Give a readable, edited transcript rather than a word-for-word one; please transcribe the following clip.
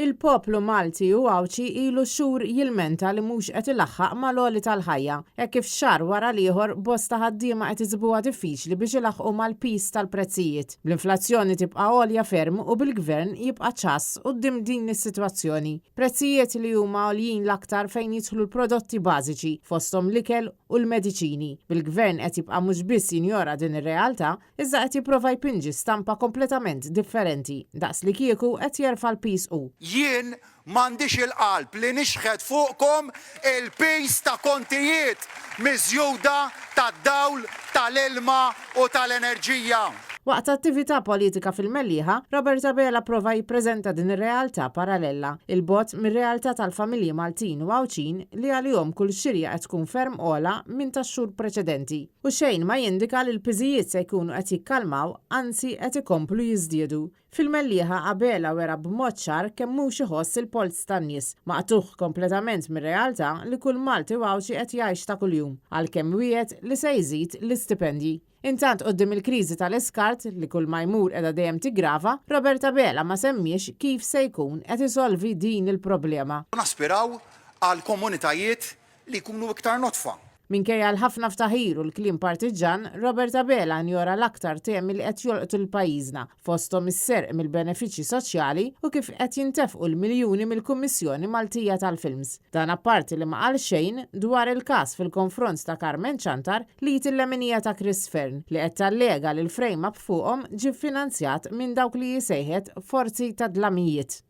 Il-poplu Malti u Għawdxi ilu xhur jilmenta li mhux qed ilaħħaq mal-għoli tal-ħajja, hekk kif xahar wara l-ieħor bosta ħaddiema qed isibuha diffiċli biex ilaħħqu mal-piż tal-prezzijiet, bl-inflazzjoni tibqa' għolja ferm u bil-Gvern jibqa' ċass quddiem din is-sitwazzjoni. Prezzijiet li huma għoljin l-aktar fejn jidħlu l-prodotti bażiċi, fosthom l-ikel u l-mediċini, bil-Gvern qed jibqa' mhux biss jinjora din ir-realtà, Iżda qed jipprova jpinġi stampa kompletament differenti, daqs li kieku qed jerfa' l-piż hu. Jien m'għandix il-qalb li nixħet fuqkom il-piż ta' kontijiet miżjuda tad-dawl, tal-ilma u tal-enerġija. Waqt attività politika fil-Mellieħa, Robert Abela pprova jippreżenta din ir-realtà paralella, 'il bogħod mir-realtà tal-familji Maltin u Għawdxin li għalihom kull xirja qed tkun ferm ogħla minn tax-xhur preċedenti. U xejn ma jindika li l-piżijiet se jkunu qed jikkalmaw, anzi qed ikomplu jiżdiedu. Fil-Mellieħa Abela wera b'mod ċar kemm mhux iħoss il-polz tan-nies, maqtugħ kompletament mir-realtà li kull Malti u Għawdxi qed jgħix ta' kuljum, għalkemm wiegħed li se jżid l-istipendji. Intant quddiem il-kriżi tal-iskart, li kull ma jmur qiegħda dejjem tiggrava, Robert Abela ma semmiex kif se jkun qed isolvi din il-problema. Naspiraw għal komunitajiet li jkunu iktar nodfa. Minkejja l-ħafna ftaħir u l-kliem partiġġan, Robert Abela injora l-aktar temi li qed jolqtu lil pajjiżna, fosthom is-serq mill-benefiċċji soċjali u kif qed jintefqu l-miljuni mill-Kummissjoni Maltija tal-Films. Dan apparti li ma qal xejn dwar il-każ fil-konfront ta' Carmen Ciantar, l-id il-leminija ta' Chris Fearne, li qed tallega li l-frame-up fuqhom ġie ffinanzjat minn dawk li hi sejħet forzi tad-dlamijiet.